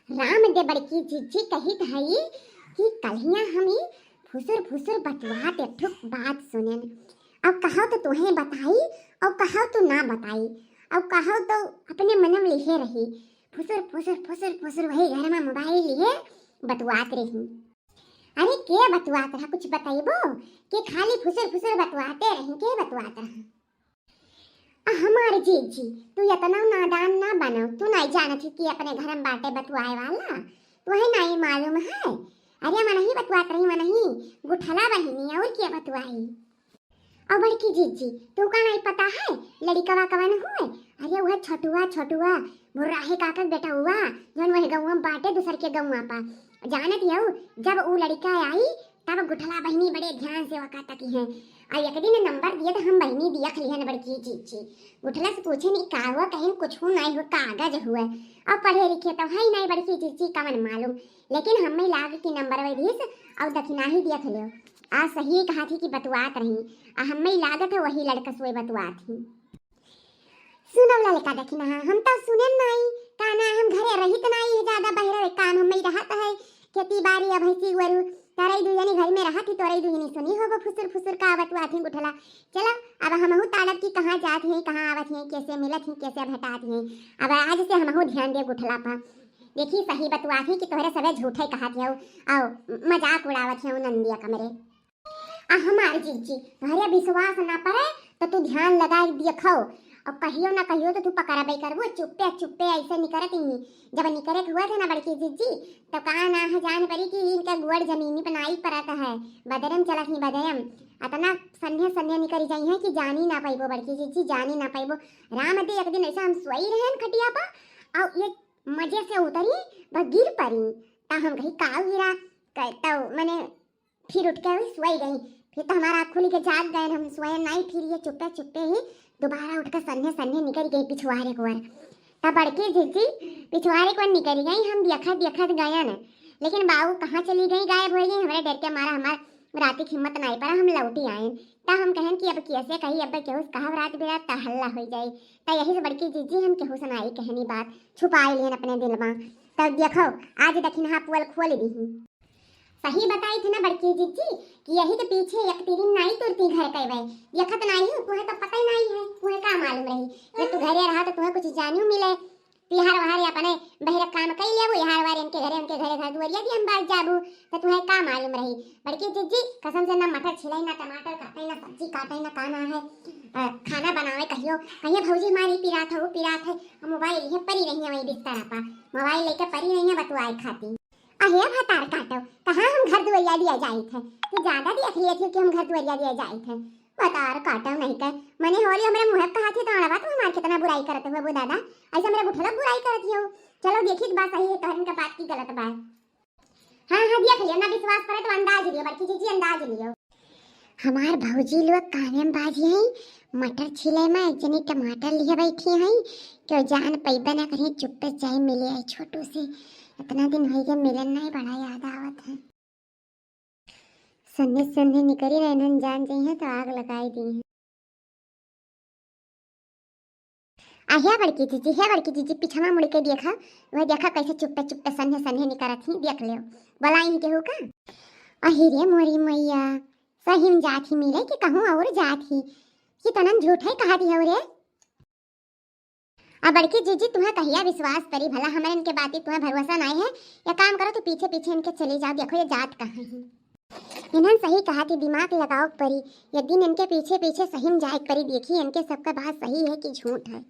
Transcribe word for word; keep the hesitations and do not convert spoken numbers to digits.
राम दे बड़की जिज्जी कहित हई कि कल्हिया हम ई फुसुर फुसुर बतुआत एक ठो बात सुनेन। अब कहौ तो तुहें बताई, और कहौ तो ना बताई, और कहौ तो अपने मन में लिहे रही। फुसुर फुसुर फुसुर फुसुर वही घर में मोबाइल लिहे बतुआत रही। अरे के बतुआत रहा, कुछ बतइबो? के खाली फुसुर फुसुर बतुआते रही, के बतुआत रहा? आ हमार जीजी, तू इतना नादान ना बनो, तू नहीं जानत ही कि अपने घर में बाटे बतुआए वाला, तुहे नहीं मालूम है? अरे मनही बतुआत रही, मनही गुठला बहिनी, और के बतुआई? और बड़की जीजी, तू का नहीं पता है लड़िकवा कवन हुए? अरे वह छोटुआ, छोटुआ भुर्राहे काका के बेटउआ, जौन वही गौवा में बाटे दूसर के गौवा पा। जानत हऊ, जब ऊ लड़िका आई तब गुठला बहिनी बड़े ध्यान से ओका तकी हैं। आ एक दिन नंबर दिए तो हम बहिनी दियख लिहन बड़की जीजी। गुठला से पूछे नहीं का हुआ, कहीं कुछ नहीं हुआ, कागज हुआ। और पढ़े लिखे तो है ही नहीं बड़की जीजी, कवन मालूम, लेकिन हमें लाग की नंबर वही दिस और दखिनाही दियख लियो। आ सही कहा थी कि बतुआत रही, आ हमें लागत है वही लड़का सोए बतुआत ही। सुनौ ललका दखिनहा, हम तो सुनेन नाई, का ना हम घरे रहित नाई है, ज्यादा बहरे काम हमें रहत है, खेती बाड़ी अब भैंसी गोरू, तोरई दुजनी घर में रहत ही, तोरई दुजनी सुनी होबो फुसुर फुसुर का बतुआत ही गुठला। चलो अब हमहू ताड़ब कि कहाँ जात ही, कहाँ आवत ही, कैसे मिलत ही, कैसे भेटात ही। अब आज से हमहू ध्यान दे गुठला पा, देखी सही बतुआत ही कि तोहरे सबे झूठे कहत हऊ, आओ मजाक उड़ावत हऊ नंदिया कमरे। आ हमार जीजी, तोहरे विश्वास ना पड़े तो तू ध्यान लगाए देखो, और कहियो ना कहियो तो तू पकड़बे करबो। चुप्पे चुप्पे ऐसे निकरत ही, जब निकरे के हुआ था ना बड़की जीजी, तो का ना है जान पड़ी कि इनका गोड़ जमीनी पर नाई परत है, बदरम चलत ही बदरम। अतना सन्हे सन्हे निकरी जाई है कि जानी ना पाइबो बड़की जीजी, जानी ना पाइबो। राम दे एक दिन ऐसा हम सोई रहे खटिया पर, और ये मजे से उतरी, बस गिर पड़ी। ता हम कही का गिरा, क-, तो मने फिर उठ के वही सोई गई। फिर तो हमारा आँख खुली के जाग गए, हम सोए नहीं। फिर ये चुप्पे चुप्पे ही दोबारा उठ के सन्ने सन्ने निकल गई पिछुआरे को ओर। तब बड़की जीजी पिछुआरे को ओर निकल गई, हम देखत देखत गए न, लेकिन बाऊ कहाँ चली गई, गायब हो गई। हमारे डर के मारा हमार रात की हिम्मत नहीं पड़ा, हम लौटी आए। तब हम कहन कि अब कैसे कही, अब केहू से कहब रात बिरात त हल्ला हो जाए। तब यही से बड़की जीजी हम केहू से नहीं कहनी बात, छुपाई लिहन अपने दिल में। तब देखो आज दखिनहा पोल खोल दी। सही बताई थी ना बड़की जीजी कि यही के पीछे एक तिरिन नाई तुरती घर के वे। देखत नाई हूँ, तुहे तो पता ही नाई है, तुहे का मालूम रही। जब तू घरे रहा तो तुहे कुछ जानियो मिले। तिहार वहार अपने बहरे काम कई लेबू, इहार वार इनके घरे, उनके घरे, घर दुआरिया भी हम बाज जाबू, तो तुहे का मालूम रही। बड़की जीजी कसम से ना मटर छिलाई, ना टमाटर काटे, ना सब्जी काटे, ना का ना है, अ, खाना बनावे कहियो, कहियो भौजी हमारी पिरात है, वो पिरात है। हम मोबाइल लिए परी रही है वही बिस्तर पर, मोबाइल लेके परी रही है बतुआए खाती। अहे भतार काटो, कहाँ हम घर दुआरिया दिया जाइत है? तू ज्यादा देख लिए थे कि हम घर दुआरिया दिया जाइत है। भतार काटो नहीं कह, मने होली हमरे मुँह कहा थी तो अड़वा तू हमार कितना बुराई करत हुआ वो दादा, ऐसे हमरे गुठला बुराई करत हो। चलो देखी तो बात सही है, तोहरन का बात की गलत बात। हाँ, हाँ, देख लियो, ना विश्वास करे तो अंदाज लियो, बड़की जीजी अंदाज लियो। हमार भौजी लोग कामे में बाजी हैं, मटर छीले में एक जनी टमाटर लिए बैठी हैं, क्यों जान पैबे ना करें, चुप्पे चाय मिले है छोटू से। इतना दिन हो गया मिलन नहीं, बड़ा याद आवत है। सन्ने सन्ने निकरी रहनन जान जइहें तो आग लगाई दी हैं। आ हे बड़की जीजी, हे बड़की जीजी, पिछवा मुड़ के देखा, वह देखा कैसे चुप्पे चुप्पे सन्हे सन्हे निकरत ही, देख लियो। बोलाई ही केहू का? अही रे मोरी मैया, सही में जात ही मिले कि कहूँ और जात ही? कि तनन झूठ है कहा दी हो रे। अब बड़की जीजी तुम्हें कहिया विश्वास करी भला, हमरे इनके बाती तुम्हें भरोसा नहीं है। या काम करो तो पीछे पीछे इनके चले जाओ, देखो ये जात कहाँ है। इन्हन सही कहा कि दिमाग लगाओ परी, यदि इनके पीछे पीछे सही में जाए परी, देखी इनके सबका बात सही है कि झूठ है।